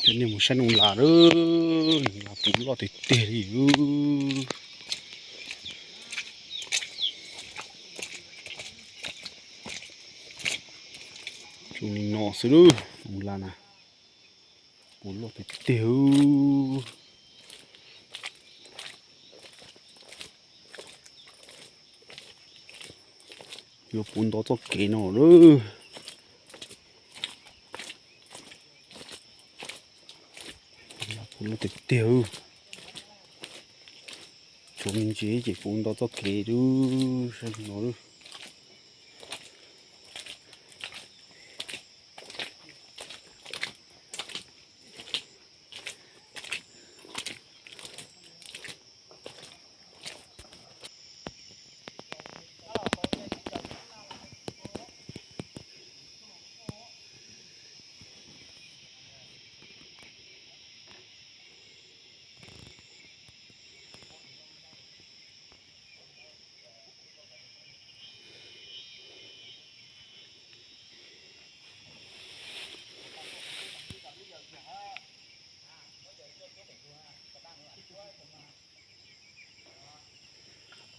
Coj nej mus saib noog las lawm, noog las puv loj tiag tiag li lawm. Tsuas li no xwb lub noog las na, puv loj tiag tiag. Yuav puv nto txoj kev no lawm. Puv loj tiag tiag. Tsuas me ntsis ces puv nto txoj kev lub sab no lawm.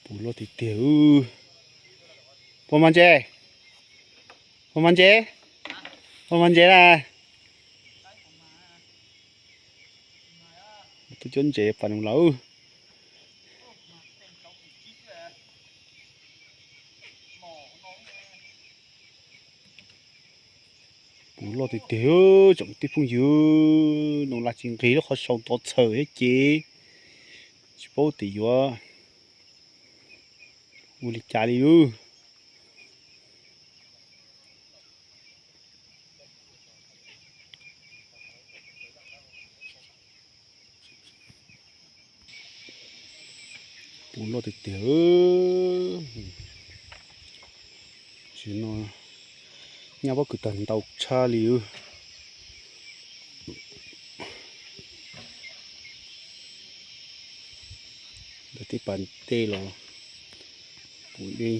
Puv loj tiag tiag. Puas mas ntses? Puas mas ntses? Puas mas ntses na? Tus cov ntses pas noog las. Puv loj tiag tiag tsoom tij phooj ywg, noog las tsis nqis lub qhov sau tov txhawm thiab ces tsis paub tias yuav ua li cas li lub. Puv loj tiag tiag. Tam sim no nyab pob kws tag ntau tshaj li. Ntawm tej pas ntej los puv dej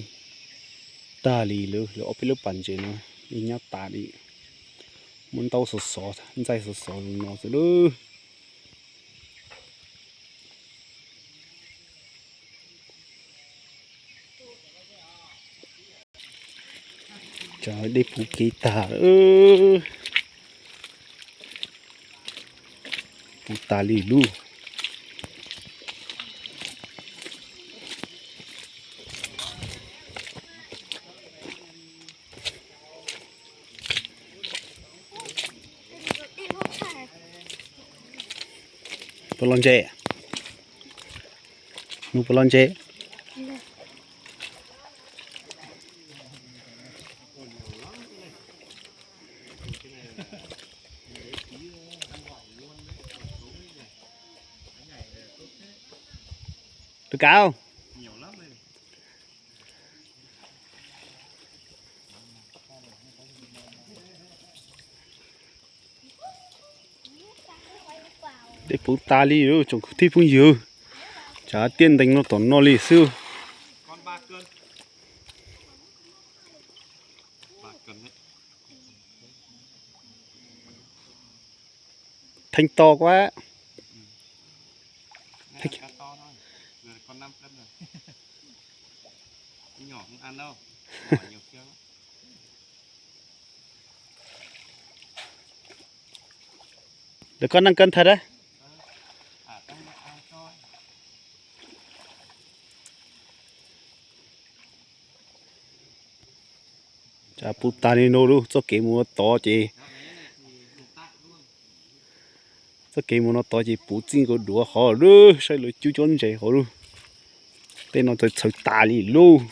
tag li lawm, lawv ob peb lub pas ntses no dej nyab tas li. Muab ntaub xov xov ntxaij xov xov no xwb lawm. Tsam dej puv kev tag, puv tas li lub. Puas los ntses? Nus puas los ntses? Tus kav. Dej puv tas li tsoom kwv tij phooj ywg, tsam tiaj ntees no tom no li xwb. Theej to quá. Lawv koj neej kawg nthaw dab. Tsam puv tas li no lub txoj kev mus no tod ces, txoj kev mus no tod ces puv txij nkaus duav qhov lub, saib lawv cub cov ntses qhov lub. Tej no txawv txhawv tas li lub.